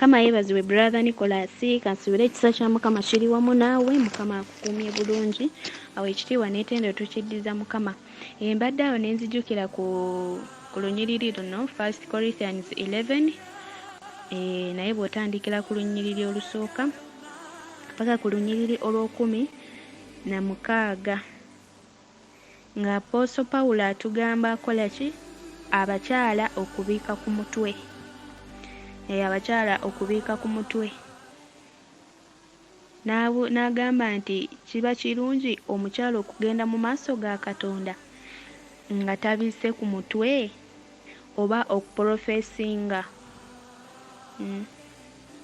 Mukama yebazibwe brother Nicholas, kansubire ekisa kya Mukama kiri wamu naawe, Mukama akukuumye bulungi. Awo ekitiibwa n'etendo tukiddiza Mukama. Mbadde awo ne nzijukira ku lunyiriri luno First Corinthians 11, naye bw'otandikira ku lunyiriri olusooka paka ku lunyiriri olw'okumi na mukaaga nga Apostle Paulo atugamba akola ki? Abakyala okubiika ku mutwe. Abakyala okubiika ku mutwe. N'agamba nti kiba kirungi omukyala okugenda mu maaso ga Katonda nga tabiise ku mutwe oba okuprofesinga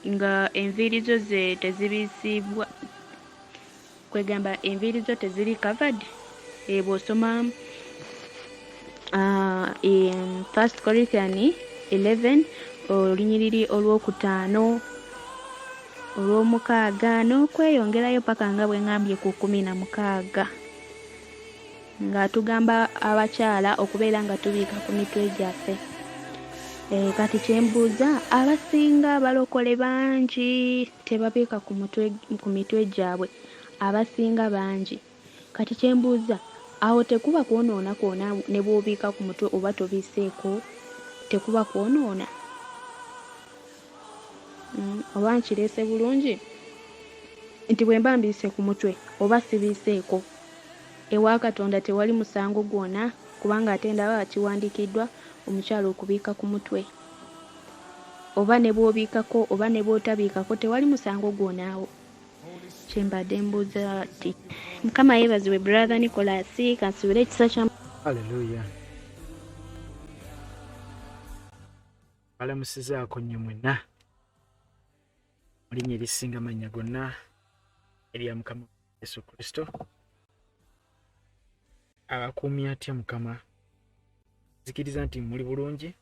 nga enviiri zo ze tezibiisibbwa, kwegamba enviiri zo teziri covered. Bw'osoma First Corinthians 11 olunyiriri olwokutaano olw'omukaaga n'okweyongerayo paka nga bwe ŋŋambye ku 16 ng'atugamba abakyala okubeera nga tubiika ku mitwe gyaffe. Kati kye mbuuza, abasinga abalokole bangi tebabiika ku mitwe gyabwe, abasinga bangi. Kati kye mbuuza, awo tekuba kwonoona kwona ne bw'obiika ku mutwe oba tobiiseeko, tekuba kwonoona? Oba nkireese bulungi nti bwe mba mbiise ku mutwe oba sibiiseeko, ewa Katonda tewali musango gwonna, kubanga ate ndaba kiwandiikiddwa omukyala okubiika ku mutwe. Oba ne bw'obiikako oba ne bw'otabiikako tewali musango gwonna awo. Kyembadde mbuuza ti Mukama yeebazibwe brother Nicholas, kansubire ekisa kya Haleluya. Balamusizaako nnyo mwenna mu linnya erisinga amannya gonna erya Mukama Yesu Kristo. Abakuumye atya Mukama? Nzikiriza nti muli bulungi,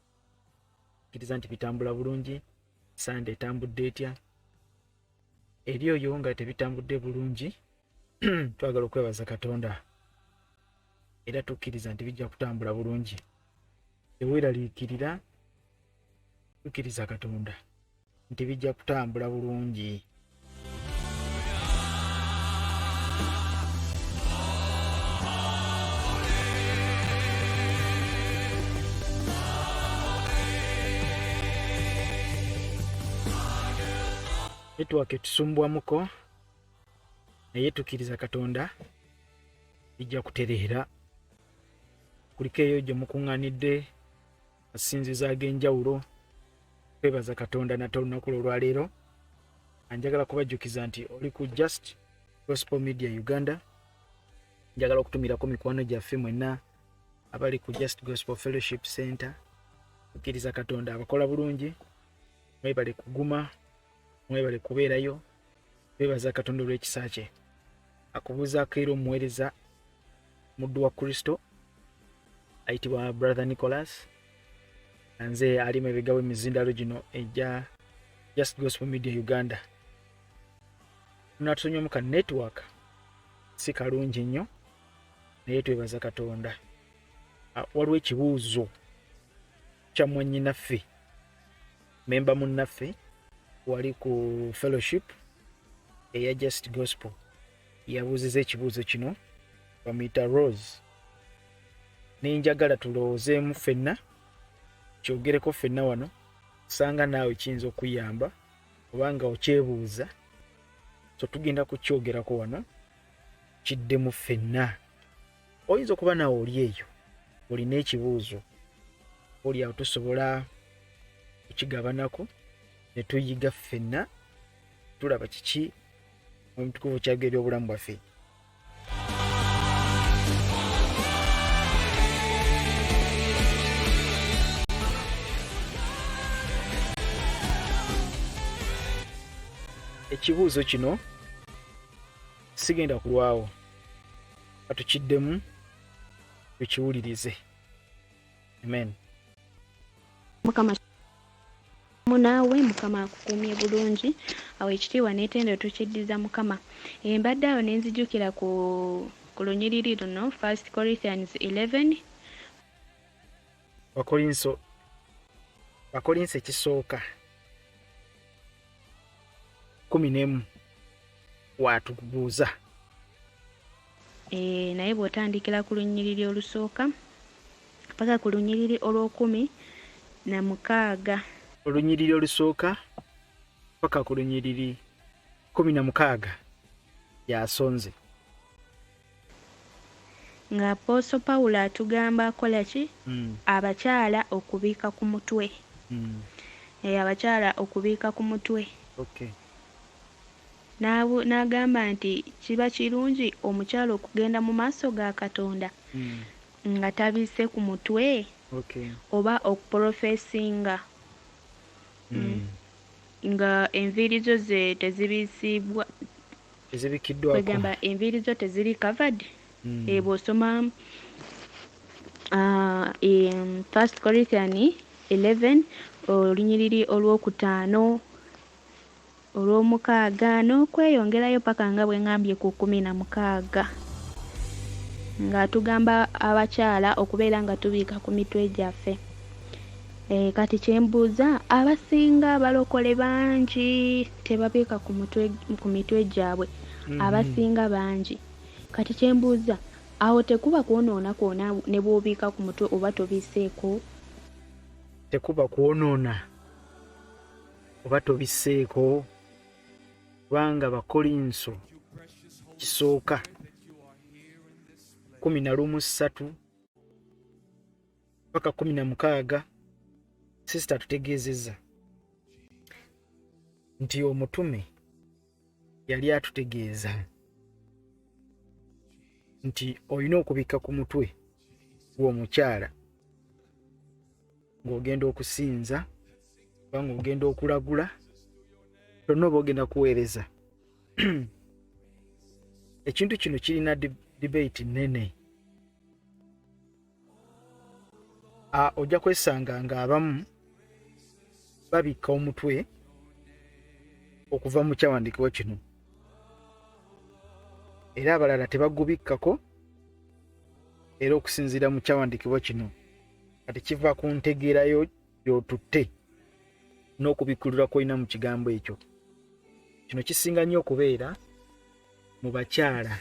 nzikiriza nti bitambula bulungi. Sande etambudde etya? Eri oyo nga tebitambudde bulungi, twagala okwebaza Katonda era tukkiriza nti bijja kutambula bulungi. Teweeraliikirira, tukkiriza Katonda nti bijja kutambula bulungi. Network etusumbwamuko, naye tukkiriza Katonda bijja kutereera. Kuliko eyo gye mukuŋŋaanidde masinzizo ag'enjawulo, twebaza Katonda nate olunaku lwo olwaleero. Njagala kubajjukiza nti oli ku Just Gospel Media Uganda. Njagala okutumirako mikwano gyaffe mwenna abali ku Just Gospel Fellowship Center. Tukkiriza Katonda abakola bulungi, mwebale kuguma, mwebale kubeerayo. Twebaza Katonda olw'ekisa kye. Akubuuzaako era omuweereza muddu wa Kristo ayitibwa Brother Nicholas, nze ali mabega w'emizindalo gino egya Just Gospel Media Uganda. Tunatusonyiwamu ka network si kalungi nnyo, naye twebaza Katonda. Waliwo ekibuuzo kya mwannyinaffe memba munnaffe wali ku fellowship eya Just Gospel, yabuuziza ekibuuzo kino, bamuyita Rose, nenjagala tulowoozeemu ffenna, kyogereko ffenna wano, osanga naawe kiyinza okuyamba obanga okyebuuza. So tugenda kukyogerako wano, kiddemu ffenna. Oyinza okuba naawe oli eyo olina ekibuuzo, oli awo tusobola kukigabanako ne tuyiga ffenna, tulaba kiki omutukuvu kyagera eri obulamu bwaffe. Ekibuuzo kino sigenda kulwawo, katukiddemu tukiwulirize. Amen. Mukama naawe Mukama akukuumye bulungi. Awo ekitiibwa n'etendo tukiddiza Mukama. Mbadde awo ne nzijukira ku lunyiriri luno First Corinthians 11. Bakolinso ekisooka 11 watubuuza. Naye bw'otandikira ku lunyiriri olusooka paka ku lunyiriri olw'okumu na mukaaga. Olunyiriri olusooka paka ku lunyiriri 16 yasonze. Nga Apostle Pawulo atugamba akola ki? Abakyala okubiika ku mutwe. Abakyala okubiika ku mutwe. N'agamba nti kiba kirungi omukyala okugenda mu maaso ga Katonda nga tabiise ku mutwe oba okuprofesinga nga enviiri zo ze tezibiisibwa. Ezibikiddwako. Kwegamba enviiri zo teziri covered. Bw'osoma First Corinthian 11 olunyiriri olwokutaano, olw'omukaaga n'okweyongerayo paka nga bwe ŋŋambye ku 16, ng'atugamba abakyala okubeera nga tubiika ku mitwe gyaffe. Kati kyembuuza, abasinga abalokole bangi tebabiika ku mitwe gyabwe. Abasinga bangi. Kati kyembuuza, awo tekuba kwonoona kwona ne bw'obiika ku mutwe oba tobiiseeko? Tekuba kwonoona oba tobiseeko, kubanga Bakolinso kisooka 11:3 paka 16, sister tutegeezezza nti omutume yali atutegeeza nti olina okubikka ku mutwe gw'omukyala ng'ogenda okusinza oba ng'ogenda okulagula kyonna oba ogenda kuweereza. Ekintu kino kirina debate nene. Ojja kwesanga ng'abamu babikka omutwe okuva mu kyawandiikibwa kino, era abalala tebagubikkako era okusinziira mu kyawandiikibwa kino. Kati kiva ku ntegeerayo gy'otutte n'okubikkulirwa kw'olina mu kigambo ekyo. Kino kisinga nnyo okubeera mu bakyala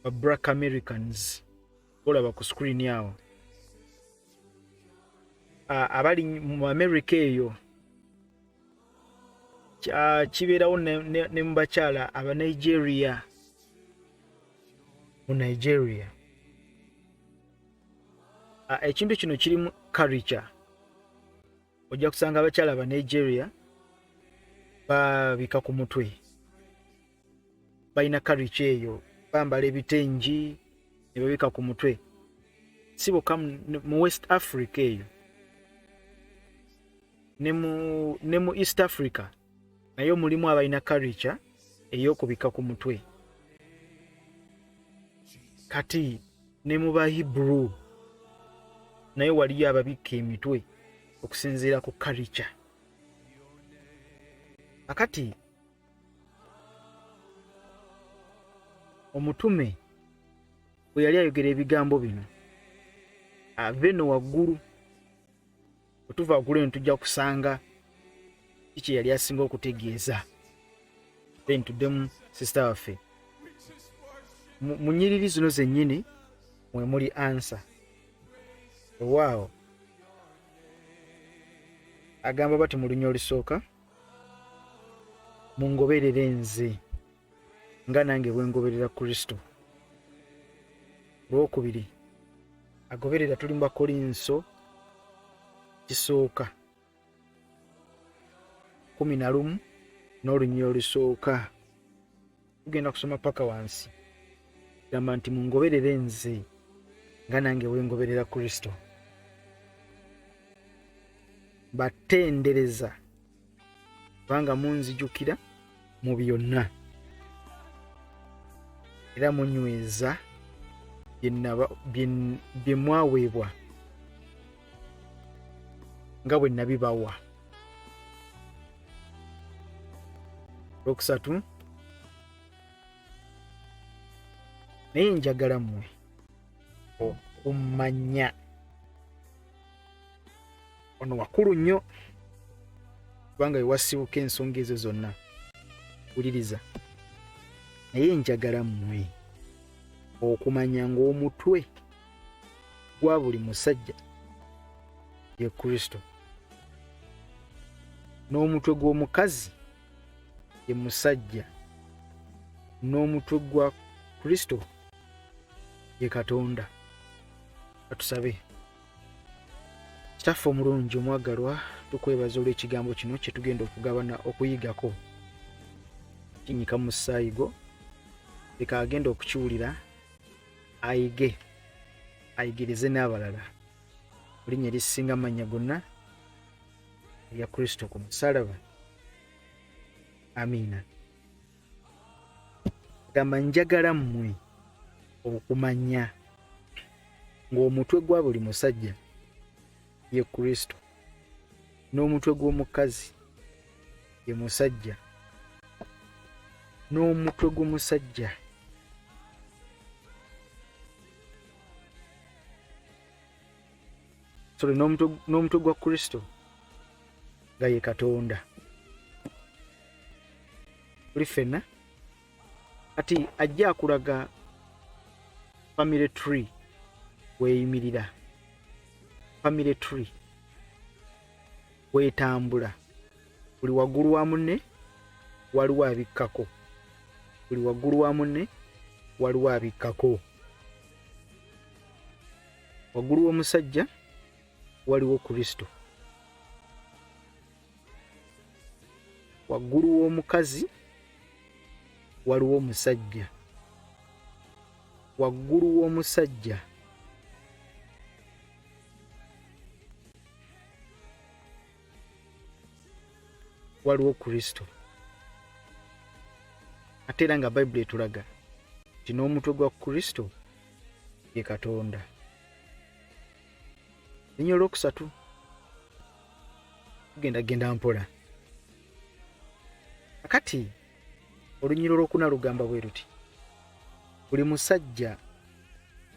ba Black Americans olaba ku screen awo, abali mu America eyo. Kibeerawo ne mu bakyala aba Nigeria, mu Nigeria. Ekintu kino kirimu culture. Ojja kusanga abakyala aba Nigeria babika ku mutwe, balina culture eyo, bambala ebitengi ne babika ku mutwe. Si bokka mu West Africa eyo, ne mu East Africa naye mulimu abalina culture ey'okubika ku mutwe. Kati ne mu Bahibrew naye waliyo ababikka emitwe okusinziira ku culture. Akati omutume bwe yali ayogera ebigambo bino, ave no waggulu, bwe tuva waggulu eno tujja kusanga kiki yali asinga okutegeeza. Then tuddemu sister waffe mu nnyiriri zino zennyini mwe muli answer. Ewaawo agamba bati mu lunya olusooka, "Mungoberere nze nga nange bwe ngoberera Kristo." Olwokubiri agoberera, tuli mu Bakolinso kisooka 11 n'olunyiriri olusooka, tugenda kusoma paka wansi. Gamba nti, "Mungoberere nze nga nange bwe ngoberera Kristo. Batendereza kubanga munzijukira mu byonna era munyweza bye mwaweebwa nga bwe nabibawa." Olwokusatu, "Naye njagala mmwe okumanya." Ono wakulu nnyo kubanga wewasibuka ensonga ezo zonna. Wuliriza, naye njagala mmwe okumanya ng'omutwe gwa buli musajja ye Kristo, n'omutwe gw'omukazi ye musajja, n'omutwe gwa Kristo ye Katonda. Katusabe. Kitaffe omulungi omwagalwa, tukwebaza olw'ekigambo kino kye tugenda okugabana okuyigako. Kinyika mu musaayi gwo, leka agenda okukiwulira ayige, ayigirize n'abalala. Mu linnya erisinga amannya gonna erya Kristo ku musaalaba, amiina. Gamba, njagala mmwe okumanya ng'omutwe gwa buli musajja ye Kristo, n'omutwe gw'omukazi ye musajja, n'omutwe gw'omusajja sorry, n'omutwe gwa Kristo nga ye Katonda. Tuli ffenna. Kati ajja akulaga family tree weeyimirira, family tree weetambula. Buli waggulu wa munne waliwo abikkako, buli waggulu wa munne waliwo abikkako. Waggulu w'omusajja waliwo Kristo, waggulu w'omukazi waliwo omusajja, waggulu w'omusajja waliwo Kristo. Ate era nga Bayibuli etulaga nti n'omutwe gwa Kristo ye Katonda. Linnya olwokusatu, tugenda genda mpola. Akati olunyiriri olwokuna lugamba bwe luti: buli musajja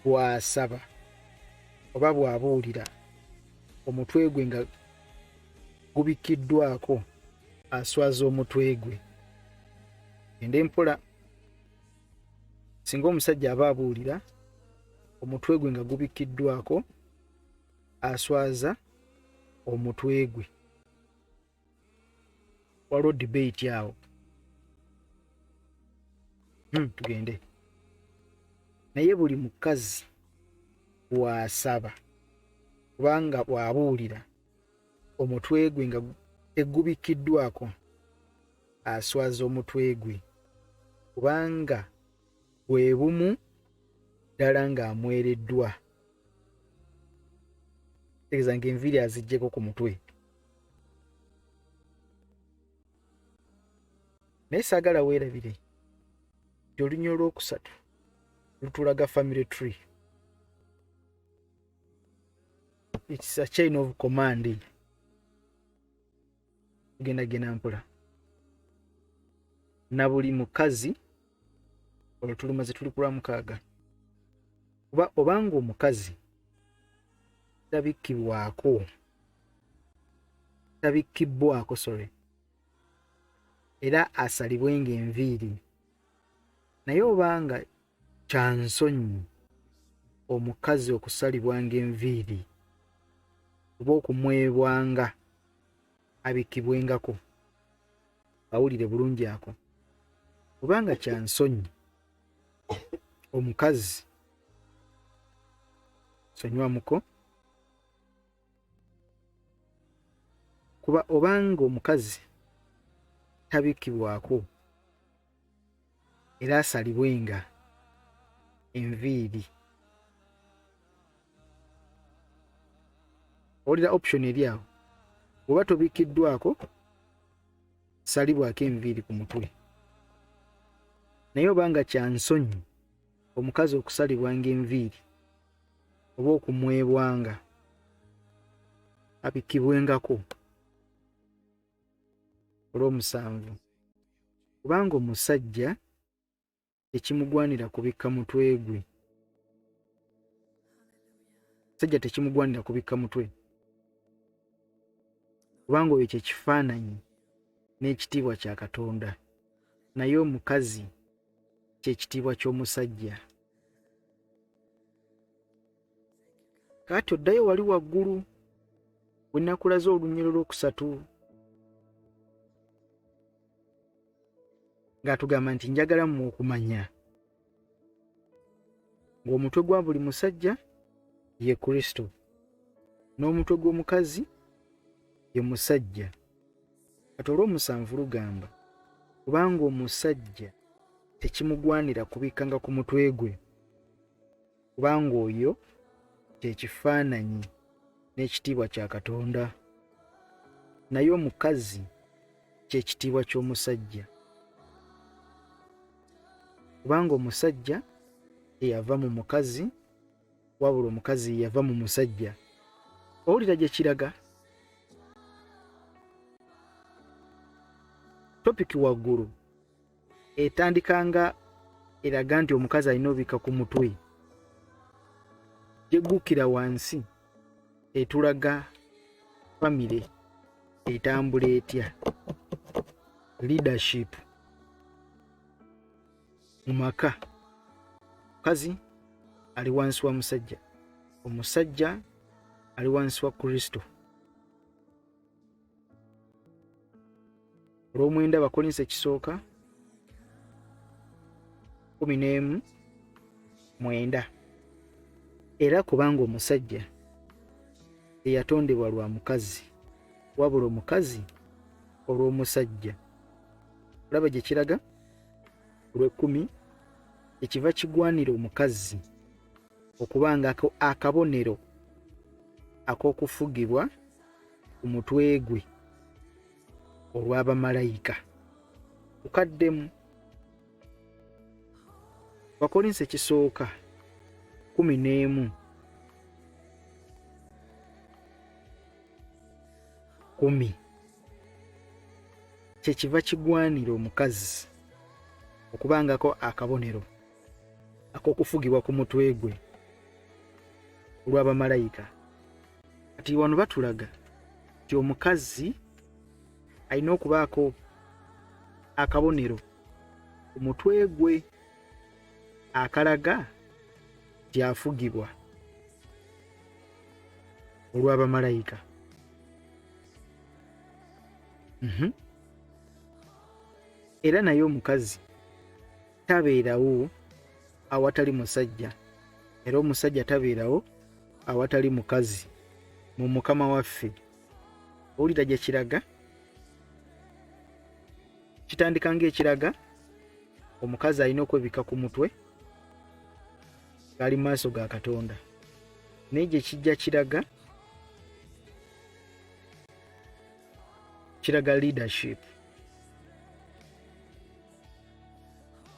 bw'asaba oba bw'abuulira omutwe gwe nga gubikiddwako aswaza omutwe gwe. Genda mpola. Singa omusajja aba abuulira omutwe gwe nga gubikiddwako aswaza omutwe gwe. Waliwo debate awo. Tugende. Naye buli mukazi bw'asaba kubanga bw'abuulira omutwe gwe nga tegubikiddwako aswaza omutwe gwe, kubanga bwe bumu ddala ng'amwereddwa. Tegeeza ng'enviiri aziggyeko ku mutwe. Naye saagala weerabire nti olunya olwokusatu lutulaga family tree. It's a chain of command. Genda genda mpola. Na buli mukazi olwo tulumaze tuli ku lwa mukaaga. Kuba obanga omukazi tabikkibwako, tabikkibwako sorry, era asalibwenga enviiri. Naye obanga kya nsonyi omukazi okusalibwanga enviiri oba okumwebwanga abikkibwengako, awulire bulungi ako. Kubanga kya nsonyi omukazi sonywamuko, kuba obanga omukazi tabikkibwako era asalibwenga enviiri. Owulira option eri awo. Bw'oba tobikkiddwako, salibwako enviiri ku mutwe. Naye obanga kya nsonyi omukazi okusalibwanga enviiri oba okumwebwanga abikkibwengako. Olw'omusanvu, kubanga omusajja tekimugwanira kubikka mutwe gwe. Musajja tekimugwanira kubikka mutwe, kubanga oyo kye kifaananyi n'ekitiibwa kya Katonda. Naye omukazi kye kitiibwa ky'omusajja. Kaati oddayo wali waggulu we nakulaze olunyiriri olwokusatu ng'atugamba nti njagala mmwe okumanya ng'omutwe gwa buli musajja ye Kristo, n'omutwe gw'omukazi ye musajja. Kati olw'omusanvu lugamba, kubanga omusajja tekimugwanira kubikkanga ku mutwe gwe, kubanga oyo kye kifaananyi n'ekitiibwa kya Katonda, naye omukazi kye kitiibwa ky'omusajja, kubanga omusajja teyava mu mukazi, wabula omukazi yava mu musajja. Owulira gye kiraga? Topiki waggulu etandika nga eraga nti omukazi alina obika ku mutwe, gyeggukira wansi etulaga famire etambula etya, leadership mu maka. Mukazi ali wansi wa musajja, omusajja ali wansi wa Kristo. Olw'omwenda Abakolinso ekisooka 11:9, era kubanga omusajja teyatondebwa lwa mukazi, wabula omukazi olw'omusajja. Olaba gye kiraga? Olw'ekkumi, ekiva kigwanira omukazi okubangako akabonero ak'okufugibwa ku mutwe gwe olw'abamalayika. Kukaddemu Abakolinso ekisooka 11:10, kyekiva kigwanira omukazi okubangako akabonero ak'okufugibwa ku mutwe gwe olw'abamalayika. Kati wano batulaga nti omukazi alina okubaako akabonero ku mutwe gwe akalaga nti afugibwa olw'abamalayika. Era naye omukazi tabeerawo awatali musajja, era omusajja tabeerawo awatali mukazi mu Mukama waffe. Owulira gye kiraga? Kitandika ng'ekiraga omukazi alina okwebikka ku mutwe ng'ali mu maaso ga Katonda, naye gye kijja kiraga, kiraga leadership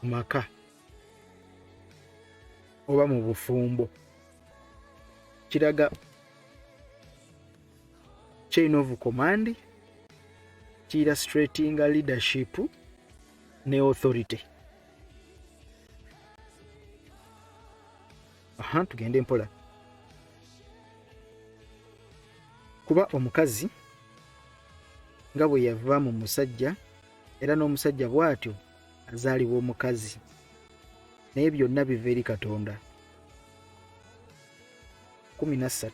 mu maka oba mu bufumbo, kiraga chain of command, kiillustratinga leadership ne authority. Aha, tugende mpola. Kuba omukazi nga bwe yava mu musajja, era n'omusajja bw'atyo azaalibwa omukazi, naye byonna biva eri Katonda. 13,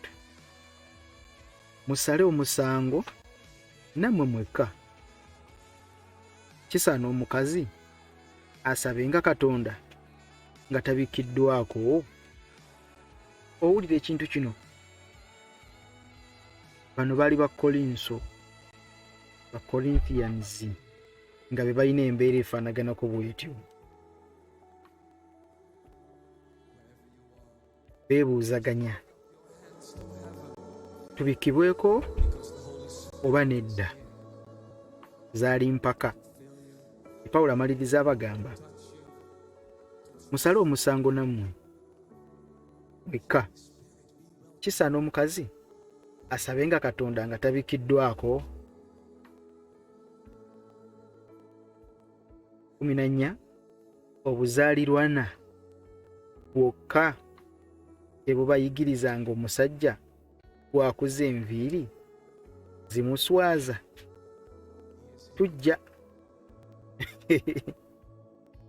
musale omusango nammwe mwekka, kisaana omukazi asabenga Katonda nga tabikiddwako? Owulira ekintu kino? Bano baali ba Kolinso, ba Corinthians, nga be balina embeera efaanaganako bwetyo. Beebuuzaganya, tubikibweko oba nedda? Zaali mpaka. Pawulo amaliriza abagamba, musale omusango nammwe mwekka, kisaana omukazi asabenga Katonda nga tabikiddwako? 14, obuzaalirwana bwokka tebubayigirizanga omusajja bw'akuza enviiri zimuswaza? Tujja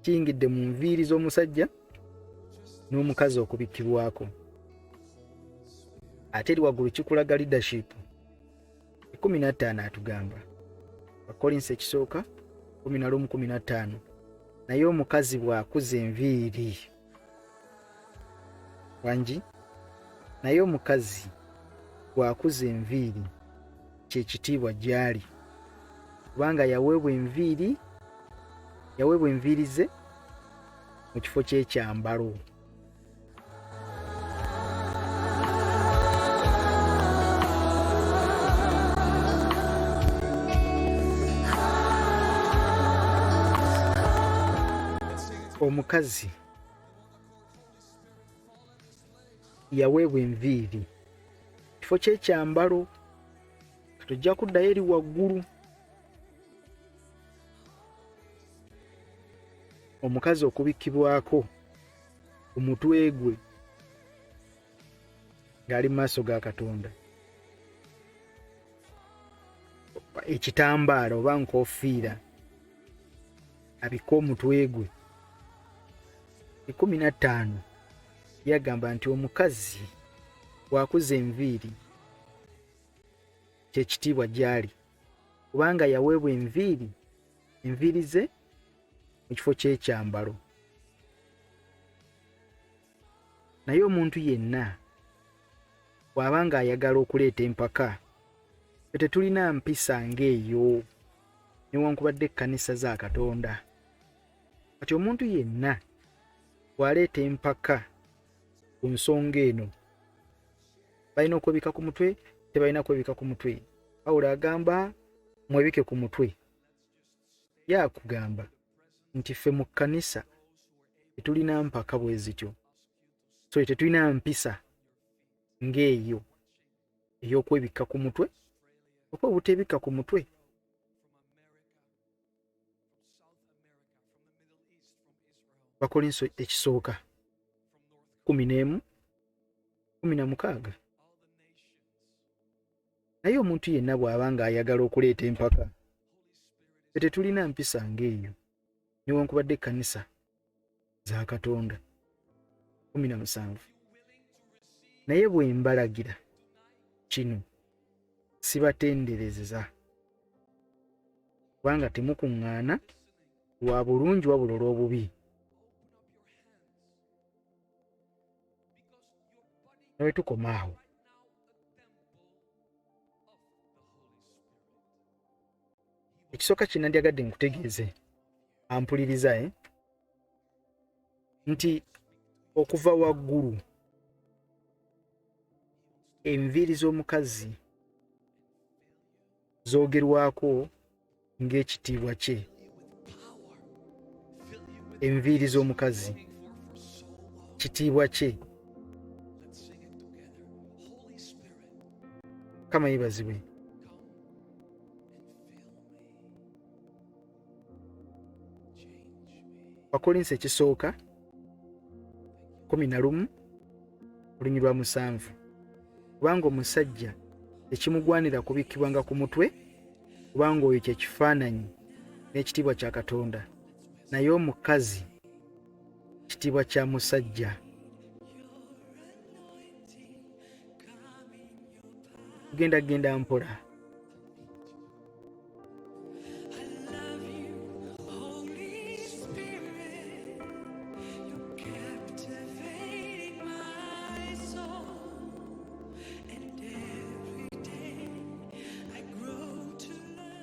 Kiyingidde mu nviiri z'omusajja n'omukazi okubikkibwako. Ate eri waggulu kikulaga leadership. 15 atugamba Abakolinso ekisooka 11:15, naye omukazi bw'akuza enviiri wangi, naye omukazi bw'akuza enviiri kyekitiibwa gy'ali, kubanga yaweebwa enviiri, yaweebwa enviiri ze mu kifo ky'ekyambalo. Omukazi yaweebwa enviiri kifo ky'ekyambalo. Tojja kuddayo eri waggulu. Omukazi okubikkibwako ku mutwe gwe ng'ali mu maaso ga Katonda, ekitambaala oba nkofiira abike omutwe gwe. 15 yagamba nti omukazi bw'akuza enviiri kyekitiibwa gy'ali, kubanga yaweebwa enviiri enviiri ze mu kifo ky'ekyambalo. Naye omuntu yenna bw'aba ng'ayagala okuleeta empaka, ffe tetulina mpisa ng'eyo, newankubadde ekkanisa za Katonda. Kati omuntu yenna bw'aleeta empaka ku nsonga eno, balina okwebika ku mutwe, tebalina kwebika ku mutwe. Pawulo agamba mwebike ku mutwe. Yakugamba nti ffe mu kkanisa tetulina mpaka bwe zityo, so tetulina mpisa ng'eyo ey'okwebikka ku mutwe oba obuteebikka ku mutwe. Bakolinso ekisooka 11 16. Naye omuntu yenna bw'aba ng'ayagala okuleeta empaka, ffe tetulina mpisa ng'eyo, newankubadde ekkanisa za Katonda. 17. Naye bwe mbalagira kino sibatenderezeza, kubanga temukuŋŋaana lwa bulungi wabula olw'obubi. Nawe tukoma awo. Ekisooka kye nandyagadde nkutegeeze ampuliriza nti okuva waggulu enviiri z'omukazi zoogerwako ng'ekitiibwa kye. Enviiri z'omukazi kitiibwa kye. Mukama yeebazibwe. Abakolinso ekisooka 11 olunyi lwa 7, kubanga omusajja tekimugwanira kubikkibwanga ku mutwe, kubanga oyo kye kifaananyi n'ekitiibwa kya Katonda, naye omukazi kitiibwa kya musajja. Genda genda mpola.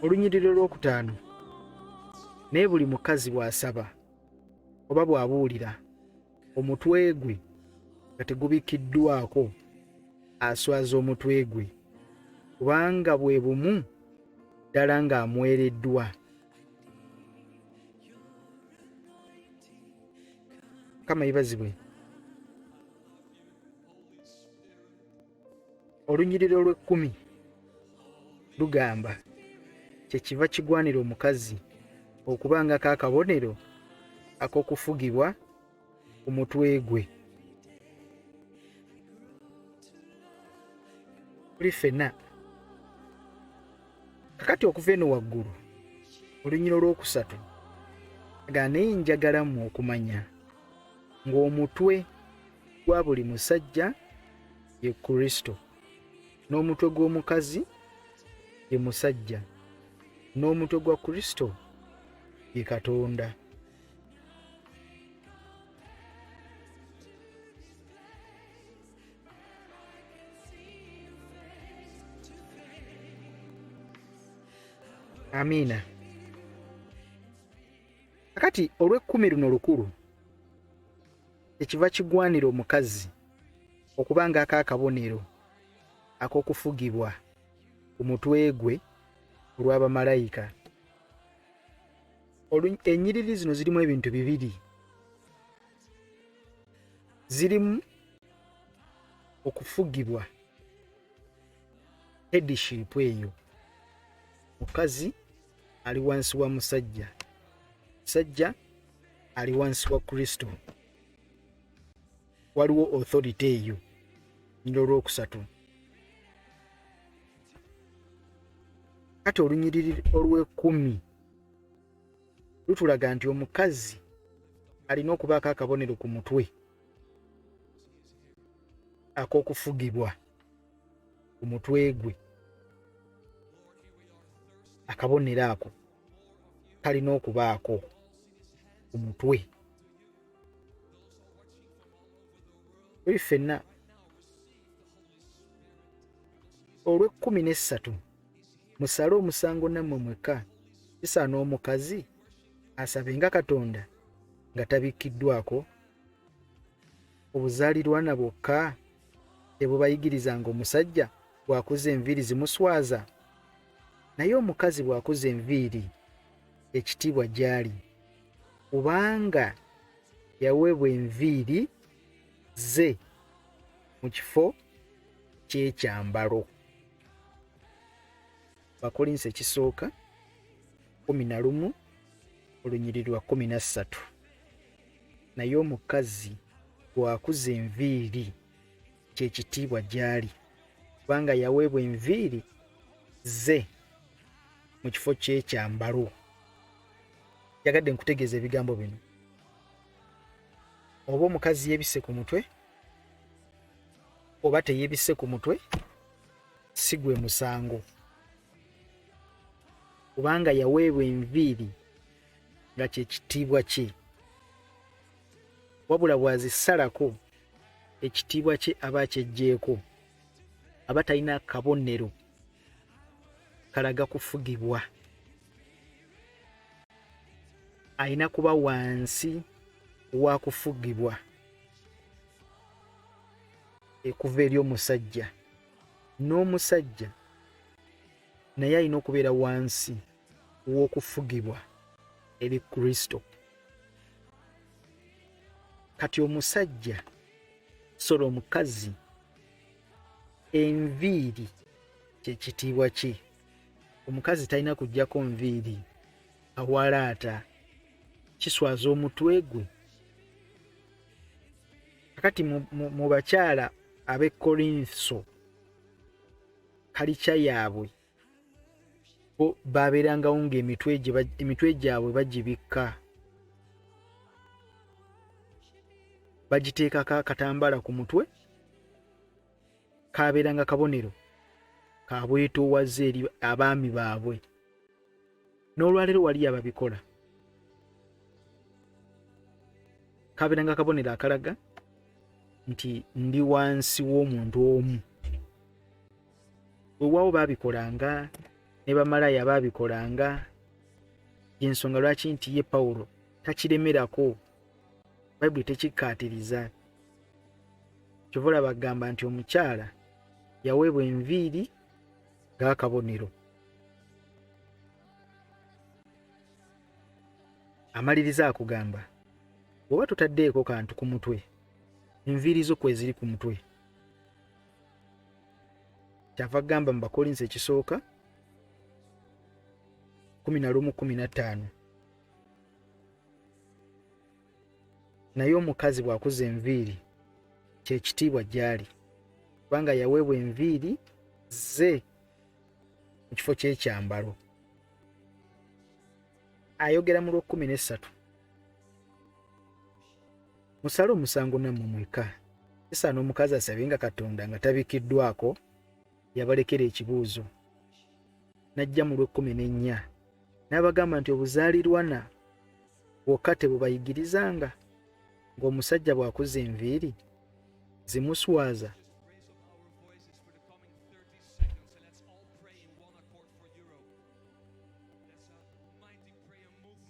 Olunyiriri olwokutaano, naye buli mukazi bw'asaba oba bw'abuulira omutwe gwe nga tegubikkiddwako aswaza omutwe gwe, kubanga bwe bumu ddala ng'amwereddwa. Mukama yeebazibwe. Olunyiriri olw'ekkumi lugamba kyekiva kigwanira omukazi okubangako akabonero ak'okufugibwa ku mutwe gwe. Tuli ffenna kakati okuva eno waggulu olunyiriri olwokusatu Ga naye njagala mmwe okumanya ng'omutwe gwa buli musajja ye Kristo, n'omutwe gw'omukazi ye musajja, n'omutwe gwa Kristo ye Katonda. Amiina. Kakati olw'ekkumi luno lukulu, ekiva kigwanira omukazi okuba ng'ako akabonero ak'okufugibwa ku mutwe gwe olw'abamalayika. Ennyiriri zino zirimu ebintu bibiri. Zirimu okufugibwa, headship eyo, mukazi ali wansi wa musajja, musajja ali wansi wa Kristo. Waliwo authority eyo. Nyina olwokusatu kati olunyiriri olw'ekumi lutulaga nti omukazi alina okubaako akabonero ku mutwe ak'okufugibwa ku mutwe gwe. Akabonero ako kalina okubaako ku mutwe. Tuli ffenna olw'ekkumi n'essatu musale omusango nammwe mwekka, kisaana omukazi asabenga Katonda nga tabikkiddwako? Obuzaalirwana bwokka tebubayigiriza ng'omusajja bw'akuza enviiri zimuswaza? Naye omukazi bw'akuza enviiri ekitiibwa gy'ali, kubanga yaweebwa enviiri ze mu kifo ky'ekyambalo. Bakolinso ekisooka 11 olunyiriri lwa 13. Naye omukazi bw'akuza enviiri kye kitiibwa gy'ali, kubanga yaweebwa enviiri ze mu kifo ky'ekyambalo. Njagadde nkutegeeza ebigambo bino. Oba omukazi yeebisse ku mutwe oba teyeebisse ku mutwe, si gwe musango, kubanga yaweebwa enviiri nga kye kitiibwa kye. Wabula bw'azisalako, ekitiibwa kye aba akyeggyeko, aba talina kabonero kalaga kufugibwa. Alina kuba wansi wa kufugibwa ekuva eri omusajja, n'omusajja naye alina okubeera wansi w'okufugibwa eri Kristo. Kati omusajja sola omukazi, enviiri kye kitiibwa kye. Omukazi talina kuggyako nviiri awalaata, kiswaza omutwe gwe. Kakati mu bakyala ab'e Korinso, kalikya yaabwe bo baabeerangawo ng'emitwe gyabwe bagibikka, bagiteekako akatambaala ku mutwe, kaabeeranga kabonero ka bwetoowaze eri abaami baabwe. N'olwaleero waliyo ababikola. Kabeeranga kabonero akalaga nti ndi wansi w'omuntu omu. Weewaawo baabikolanga ne bamalaaya baabikolanga, y'ensonga lwaki nti ye Pawulo takiremerako, Bayibuli tekikkaatiriza. Kyova olaba agamba nti omukyala yaweebwa enviiri ng'akabonero. Amaliriza akugamba, bw'oba totaddeeko kantu ku mutwe, enviiri zo kweziri ku mutwe. Kyava agamba mu Bakolinso ekisooka 11:15, naye omukazi bw'akuza enviiri kye kitiibwa gy'ali, kubanga yaweebwa enviiri ze mu kifo ky'ekyambalo. Ayogera mu lw'ekkumi n'essatu Musale omusango nammwe mwekka. Kisaana omukazi asabenga Katonda nga tabikiddwako? Yabalekera ekibuuzo. N'ajja mu lw'ekkumi n'ennya n'abagamba nti obuzaalirwana bwokka tebubayigirizanga ng'omusajja bw'akuza enviiri zimuswaza.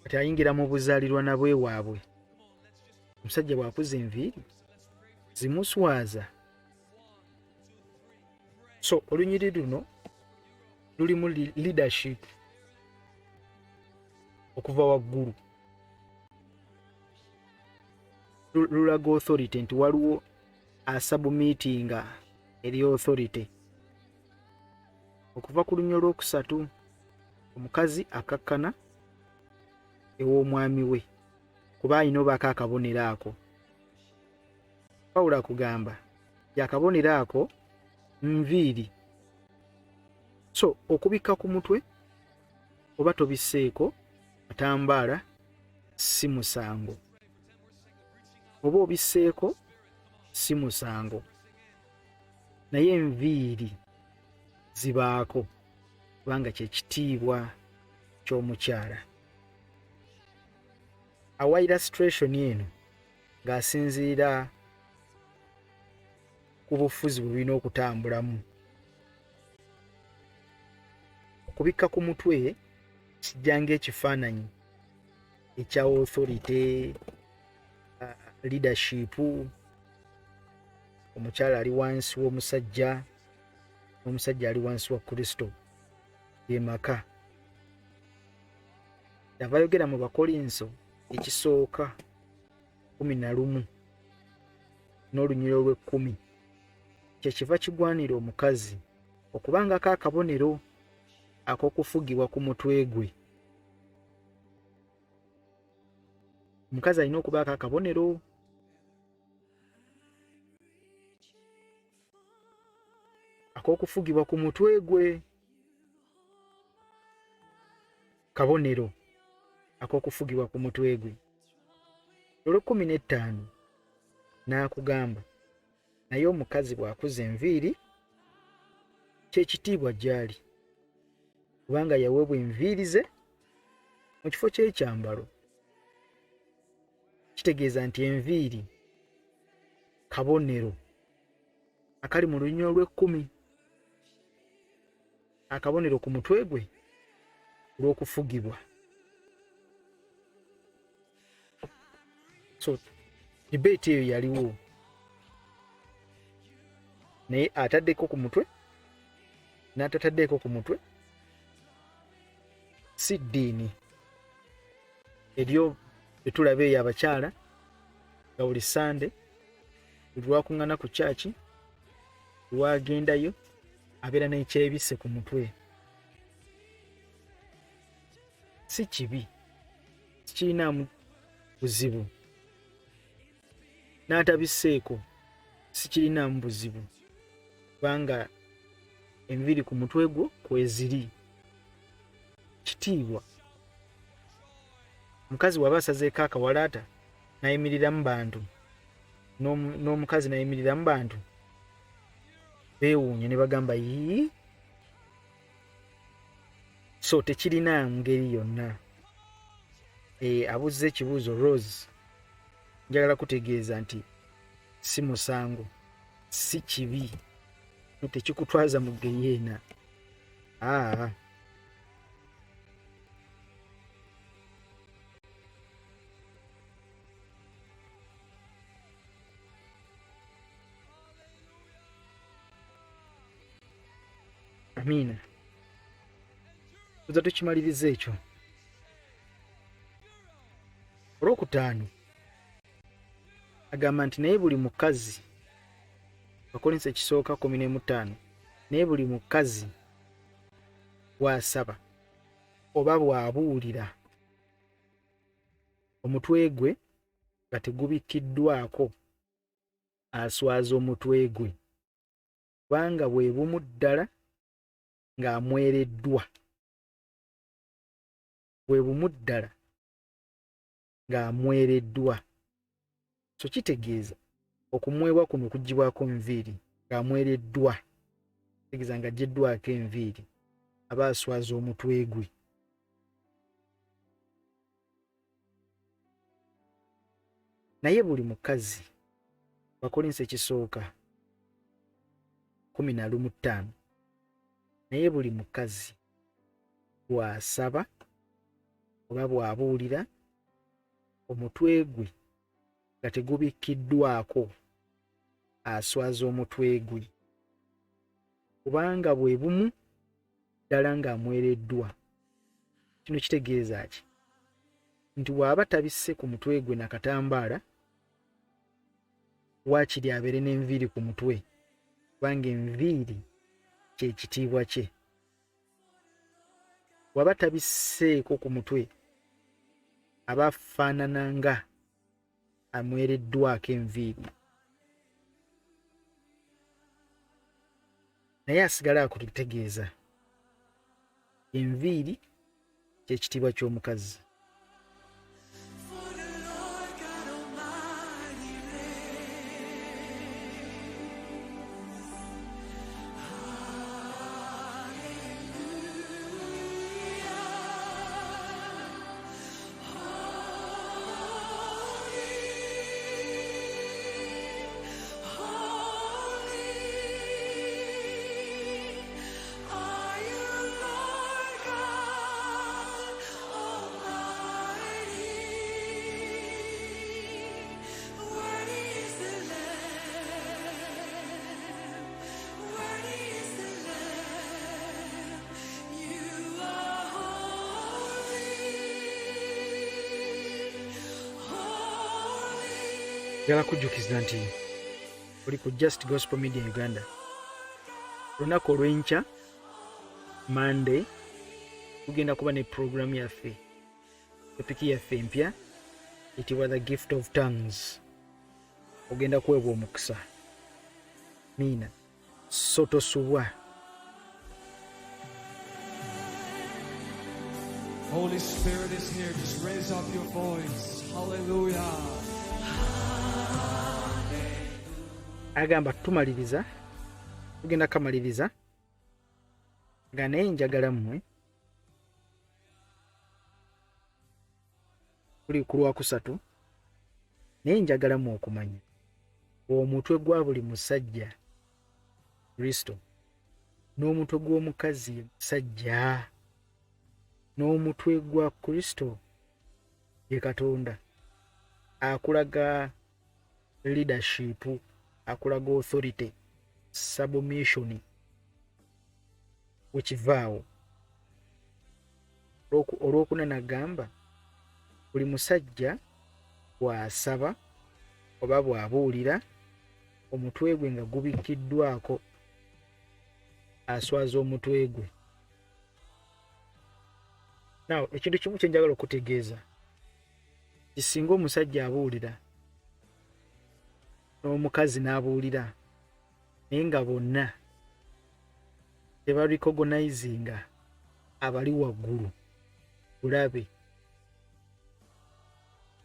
Kati ayingira mu buzaalirwana bwewaabwe, omusajja bw'akuza enviiri zimuswaza. So olunyiriri luno lulimu leadership okuva waggulu, lulaga authority nti waliwo asubmitinga eri authority. Okuva ku lunyiriri olwokusatu, omukazi akakkana ew'omwami we kuba alina obaako akabonero ako. Pawulo akugamba yakabonero ako nviiri. So okubikka ku mutwe oba tobisseeko atambaala si musango, oba obisseeko si musango, naye enviiri zibaako kubanga kye kitiibwa ky'omukyala. Awa illustration eno ng'asinziira ku bufuzi bwe bulina okutambulamu. Okubikka ku mutwe kijja ng'ekifaananyi ekya authority, leadership. Omukyala ali wansi w'omusajja n'omusajja ali wansi wa Kristo, ye maka. Yava ayogera mu Bakolinso ekisooka 11 n'olunyiriri olw'ekkumi, kyekiva kigwanira omukazi okubangako akabonero ak'okufugibwa ku mutwe gwe. Omukazi alina okubaako akabonero ak'okufugibwa ku mutwe gwe, kabonero ak'okufugibwa ku mutwe gwe. Olw'ekkumi n'ettaano n'akugamba, naye omukazi bw'akuza enviiri ky'ekitiibwa gy'ali, kubanga yaweebwa enviiri ze mu kifo ky'ekyambalo. Kitegeeza nti enviiri kabonero akali mu lunyiriri olw'ekkumi, akabonero ku mutwe gwe olw'okufugibwa. So debate eyo yaliwo, naye ataddeko ku mutwe n'atataddeeko ku mutwe si ddiini. Eryo etulaba eyo abakyala nga buli Sande lwakuŋŋana ku kyaki, lwagendayo abeera n'ekyebisse ku mutwe. Si kibi, sikirinaamu buzibu, n'atabisseeko sikirinaamu buzibu, kubanga enviiri ku mutwe gwo kweziri kitiibwa. Omukazi waba asazeeko akawalaata n'ayimirira mu bantu, n'omukazi n'ayimirira mu bantu, beewuunya ne bagamba yii. So tekirina ngeri yonna. Abuuzza ekibuuzo Rose, njagala kutegeeza nti si musango, si kibi, tekikutwaza mu geyeena. Amiina. Tuza tukimaliriza ekyo. Olwokutaano agamba nti naye buli mukazi, Abakolinso ekisooka 15, naye buli mukazi bw'asaba oba bw'abuulira omutwe gwe nga tegubikkiddwako aswaza omutwe gwe, kubanga bwe bumu ddala ng'amwereddwa, bwe bumu ddala ng'amwereddwa. So kitegeeza okumwebwa kuno okuggyibwako enviiri ng'amwereddwa, kitegeeza ng'aggyiddwako enviiri, aba aswaza omutwe gwe. Naye buli mukazi, Abakolinso ekisooka 15, naye buli mukazi bw'asaba oba bw'abuulira, omutwe gwe nga tegubikkiddwako, aswaza omutwe gwe, kubanga bwe bumu ddala ng'amwereddwa. Kino kitegeeza ki? Nti bw'aba tabisse ku mutwe gwe na katambaala, waakiri abeere n'enviiri ku mutwe, kubanga enviiri kye kitiibwa kye. Bw'aba tabisseeko ku mutwe, aba afaanana nga amwereddwako enviiri, naye asigala akutegeeza enviiri ky'ekitiibwa ky'omukazi. Njagala kujjukiza nti oli ku Just Gospel Media Uganda. Olunaku olw'enkya Monday tugenda kuba ne program yaffe, topiki yaffe empya eyitibwa The Gift of Tongues. Ogenda kuweebwa omukisa. Miina. So tosubwa. Holy Spirit is here. Just raise up your voice. Hallelujah. Agamba tumaliriza, tugenda kamaliriza nga naye njagala mmwe tuli ku lwakusatu, naye njagala mmwe okumanya omutwe gwa buli musajja Kristo, n'omutwe gw'omukazi ye musajja, n'omutwe gwa Kristo ye Katonda. Akulaga leadership, akulaga authority, submission wekivaawo. Olwokuna nagamba buli musajja bw'asaba oba bw'abuulira omutwe gwe nga gubikkiddwako, aswaza omutwe gwe. Now ekintu kimu kye njagala okutegeeza, kisinga omusajja abuulira n'omukazi n'abuulira, naye nga bonna tebarecognizinga abali waggulu bulabe.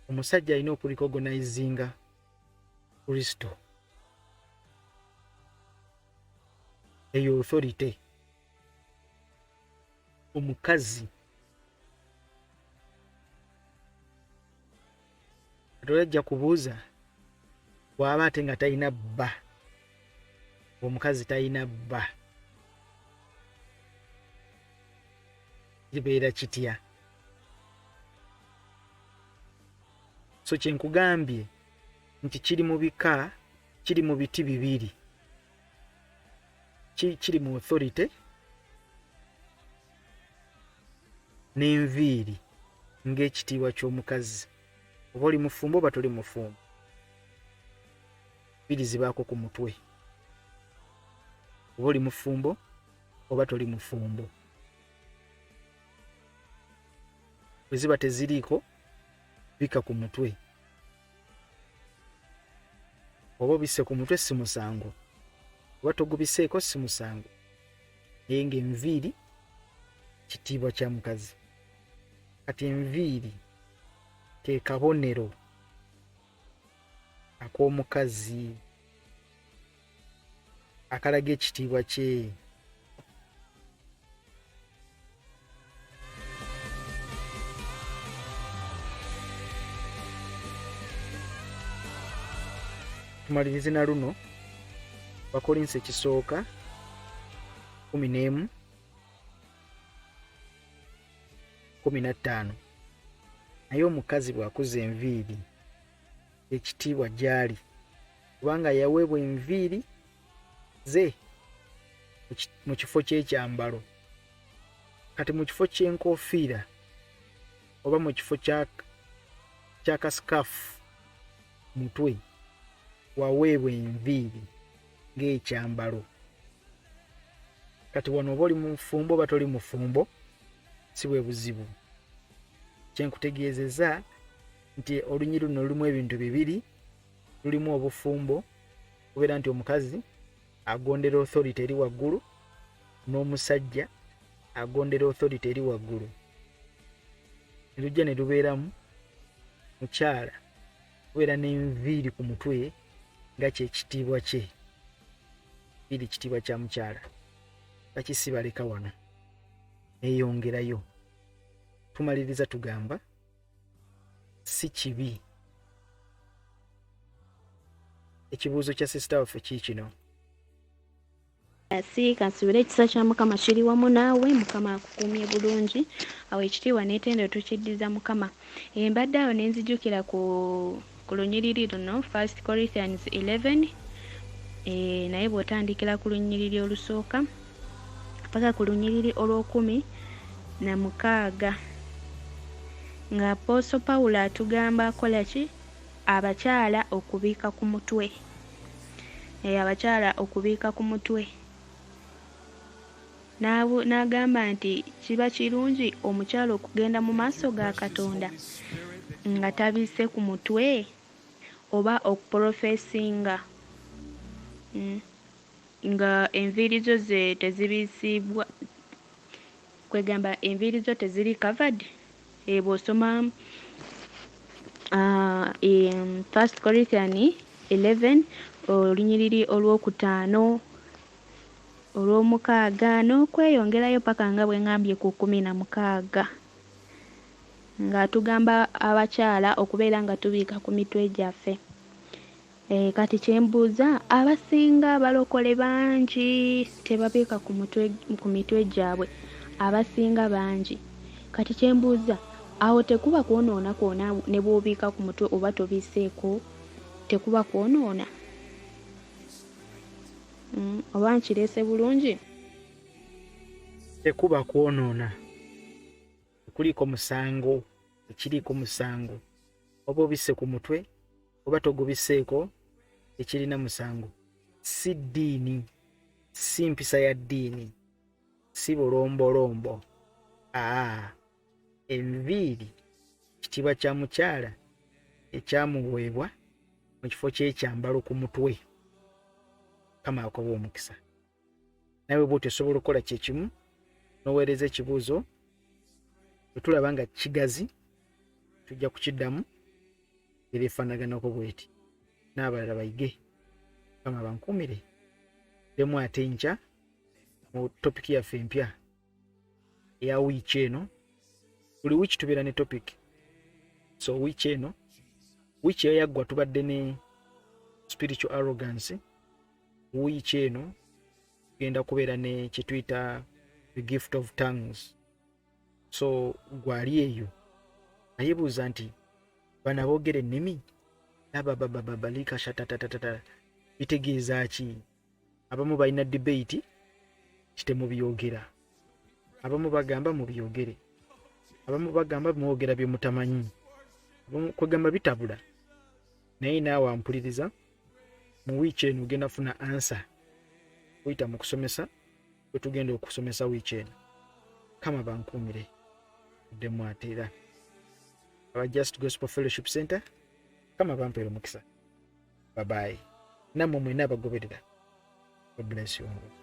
Omusajja alina okurecognizinga Kristo, eyo authority. Omukazi ate ajja kubuuza bw'aba ate nga talina bba, omukazi talina bba, kibeera kitya? So kye nkugambye nti kiri mu bika, kiri mu biti bibiri, kiri mu authority n'enviiri ng'ekitiibwa ky'omukazi. Oba oli mufumbo oba toli mufumbo, enviiri zibaako ku mutwe. Oba oli mufumbo oba toli mufumbo, bwe ziba teziriiko bika ku mutwe. Oba obisse ku mutwe si musango, oba togubiseeko si musango, naye ng'enviiri kitiibwa kya mukazi. Kati enviiri ke kabonero. ak'omukazi akalaga ekitiibwa kye. Tumalirize na luno Bakolinso ekisooka 11 15. Naye omukazi bw'akuza enviiri, ekitiibwa gy'ali, kubanga yaweebwa enviiri ze mu kifo ky'ekyambalo. Kati mu kifo ky'enkofiira oba mu kifo kya kasikaafu mutwe waweebwa enviiri ng'ekyambalo. Kati wano oba oli mufumbo oba toli mufumbo si bwe buzibu. Kyenkutegeezeza nti olunyi luno lulimu ebintu bibiri, lulimu obufumbo kubeera nti omukazi agondera authority eri waggulu n'omusajja agondera authority eri waggulu, ne lujja ne lubeeramu mukyala kubeera n'enviiri ku mutwe nga kyekitiibwa kye. Enviiri kitiibwa kya mukyala, bakisibaleka wano neyongerayo. Tumaliriza tugamba si kibi. Ekibuuzo kya sisita waffe kiikino. Si kansubire ekisa kya Mukama kiri wamu naawe, Mukama akukuumye bulungi. Awo ekitiibwa n'etendo tukiddiza Mukama. Mbadde awo ne nzijukira ku ku lunyiriri luno First Corinthians 11 naye bw'otandikira ku lunyiriri olusooka paka ku lunyiriri olw'okumi na mukaaga nga Apostle Paulo atugamba akola ki? Abakyala okubiika ku mutwe. Abakyala okubiika ku mutwe. N'agamba nti kiba kirungi omukyala okugenda mu maaso ga Katonda nga tabiise ku mutwe oba okuporofesinga nga enviiri zo ze tezibiisiibwa, kwegamba enviiri zo teziri covered. Bw'osoma First Corinthians 11 olunyiriri olwokutaano olw'omukaaga n'okweyongerayo paka nga bwe ŋŋambye ku 16 ng'atugamba abakyala okubeera nga tubiika ku mitwe gyaffe. Kati kye mbuuza, abasinga abalokole bangi tebabiika ku mutwe ku mitwe gyabwe, abasinga bangi. Kati kye mbuuza, awo tekuba kwonoona kwona ne bw'obiika ku mutwe oba tobiiseeko, tekuba kwonoona? Oba nkireese bulungi? Tekuba kwonoona, tekuliiko musango, tekiriiko musango. Oba obisse ku mutwe oba togubiseeko, tekirina musango. Si ddiini, si mpisa ya ddiini, si bulombolombo. Enviiri kitiibwa kya mukyala ekyamuweebwa mu kifo ky'ekyambalo ku mutwe. Mukama akuwe omukisa. Nawe bw'otyo osobola okukola kye kimu n'oweereza ekibuuzo, bwe tulaba nga kigazi tujja kukiddamu era efaanaganako bw'eti, n'abalala bayige. Mukama bankuumire ddemu ate enkya mu topiki yaffe empya eya wiiki eno. Buli wiiki tubeera ne topic, so wiiki eno, wiiki eyaggwa tubadde ne spiritual arrogance. Wiiki eno tugenda kubeera ne kyetuyita the gift of tongues. So gwali eyo ayebuuza nti bano aboogera ennimi ababababalikashatatatata bitegeeza ki? Abamu balina debate kitemubyogera, abamu bagamba mubyogere, abamu bagamba mwogera bye mutamanyi, abamu kwegamba bitabula. Naye naawe ampuliriza mu wiiki eno ogenda funa ansa kuyita mu kusomesa kwe tugenda okusomesa wiiki eno. Kama bankuumire ddemu ate era aba Just Gospel Fellowship Center, kama bampeera omukisa. Babayi nammwe mwena abagoberera. God bless you all.